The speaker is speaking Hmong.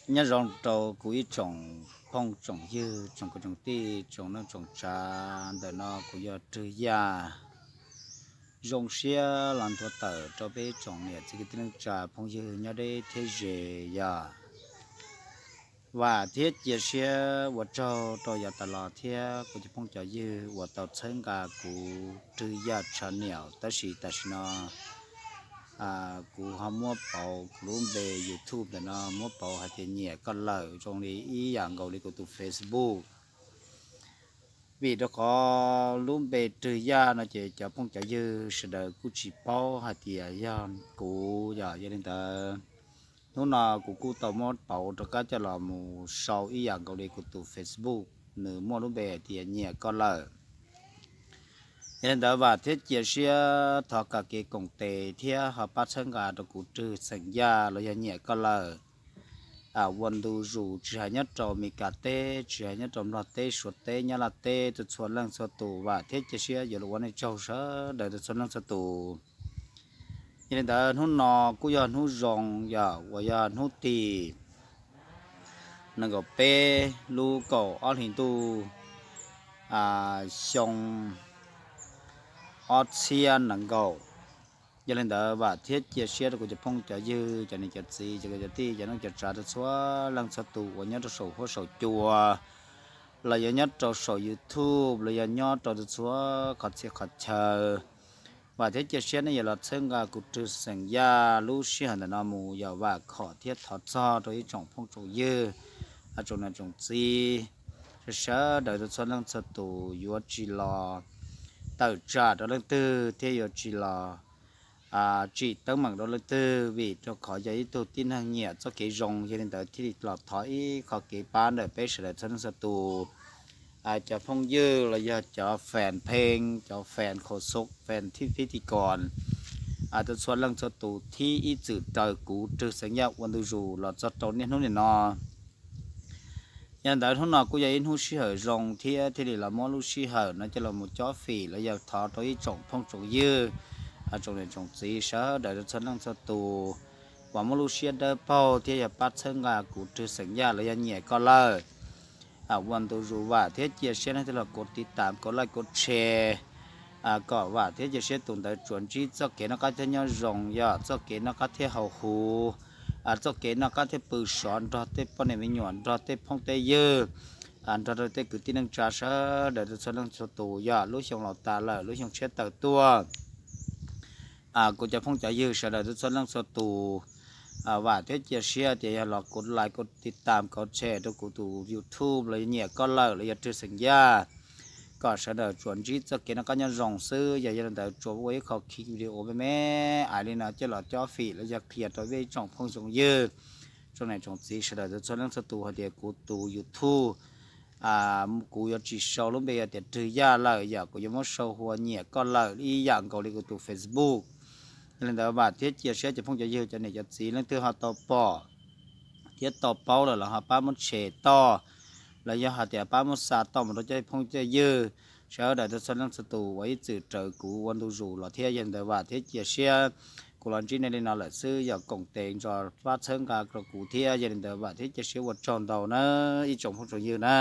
Nyob zoo rau kuv ib tsoom phooj tsoom ywg, tsoom kwv tsoom tij, tsoom neej tsoom tsav. Ntawm no kuv yog Rwg Yaj, zoo siab los nthuav tawm rau peb tsoom niam txiv kwv tij neej tsa phooj ywg nyob deb thiab ze. Yog vam thiab cia siab ua tsaug rau yav tas los thiab kuv cov phooj cov ywg uas tau txhawb nqa kuv Rwg Yaj channel. Tab sis tam sim no kuv ho muab pauv kuv lub npe YouTube ntawm no muab pauv hais tias Nyiam Koj Lawm zoo li ib yam nkaus li kuv tus Facebook. Vim rau qhov lub npe Rwg Yaj no ces cov phooj cov ywg sawv daws kuj tsis paub hais tias yog kuv. Yog li ntawd, hnub no kuv kuj tau muab pauv rov qab coj los mus sau ib yam nkaus li kuv tus Facebook, nws muaj lub npe hais tias Nyiam Koj Lawm. Yog li ntawd, vam thiab cia siab thov kom kev koom tes thiab ho pab txhawb nqa rau kuv Rwg xeem Yaj los yog Nyiam Koj Lawm ua ntu zus, tsis hais nyob rau Mes Kas teb, tsis hais nyob rau Nplog teb, Suav teb, Nyab Laj teb, txhua txhua leej txhua tus. Vam thiab cia siab yuav los ua nej tsaug sawv daws txhua leej txhua tus. Yog li ntawd, hnub no kuj yog hnub zoo, yog uas yog hnub tim nees nkaum peb lub kaum ob hlis ntuj xyoo ob txhiab nees nkaum. Yog li ntawd, vam thiab cia siab rau kuv cov phooj cov ywg, cov niam cov txiv, cov kwv cov tij, cov neej cov tsav, txhua leej txhua tus uas nyob rau saum huab saum cua, los yog nyob rau saum YouTube, los yog nyob rau txhua qhov txhia qhov chaw. Vam thiab cia siab nej yuav los txhawb nqa kuv Rwg xeem Yaj lub sij hawm ntawm no mus. Yog vam khom thiab thov txog rau ib tsoom phooj tsoom ywg, tsoom niam tsoom txiv, sawv daws txhua leej txhua tus yuav tsis los tawm tsam rau leej twg thiab yuav tsis los tsim teeb meem rau leej twg, vim rau qhov yog ib tug tib neeg nyiam txoj kev zoo. Yog li ntawd, thiaj li los thov ib qho kev pab ntawm peb sawv daws txhua leej txhua tus, cov phooj ywg los yog cov fan pheej, cov fan khos xov, fan thib pib ti kom, txhua leej txhua tus thib ib txwm raws kuv Rwg xeem Yaj ua ntu zus los txog rau niaj hnub nim no. Yog li ntawd, hnub no kuj yog ib hnub sij hawm zoo thiab thiaj li los muab lub sij hawm no coj los mus cob fim los yog thov rau ib tsoom phooj tsoom ywg, tsoom niam tsoom txiv, sawv daws txhua leej txhua tus uas muaj lub siab dawb paug thiab yog pab txhawb nqa kuv Rwg xeem Yaj los yog Nyiam Koj Lawm ua ntu zus. Vam thiab cia siab nej thiaj los kov tiv tam, kov like, kov share, kom vam thiab cia siab tus ntawd tsuas ntsib txoj kev noj qab thiab nyob zoo, yog txoj kev noj qab thiab haus huv, txoj kev noj qab thiab pw sov nrog tej poj niam me nyuam, nrog tej phooj tej ywg, nrog rau tej kwv tij neej tsa sawv daws txhua leej txhua tus. Yog lub xyoo los tas lawm, lub xyoo tshiab tawm tuaj, kuv cov phooj cov ywg sawv daws txhua leej txhua tus, vam thiab cia siab tias yog los kov like, kov tiv tam, kov share rau kuv tus YouTube los yog Nyiam Koj Lawm los yog Rwg xeem Yaj, kom sawv daws tsuas ntsib txoj kev noj qab nyob zoo xwb. Yog yog li ntawd, tsuas ua ib qho clip video me me ais li no coj los cob fim los yog qhia rau peb ib tsoom phooj tsoom ywg, tsoom niam tsoom txiv sawv daws txhua leej txhua tus hais tias kuv tus YouTube, kuv yuav tsis sau lub npe hais tias Rwg Yaj lawm, yog kuv yuav muab sau hu ua Nyiam Koj Lawm ib yam nkaus li kuv tus Facebook. Yog li ntawd, vam thiab cia siab cov phooj cov ywg, cov niam cov txiv, leej twg ho tau pom thiab tau paub lawm los ho pab muab share toj, los yog hais tias pab muab xa toj mus rau cov phooj cov ywg sawv daws txhua leej txhua tus uas ib txwm raws kuv ua ntu zus los thiab. Yog li ntawd, vam thiab cia siab, kuv los ntsib nej li no lawm xwb, yog koom tes nrog pab txhawb nqa rau kuv thiab. Yog li ntawd, vam thiab cia siab ua tsaug ntau na, ib tsoom phooj tsoom ywg na.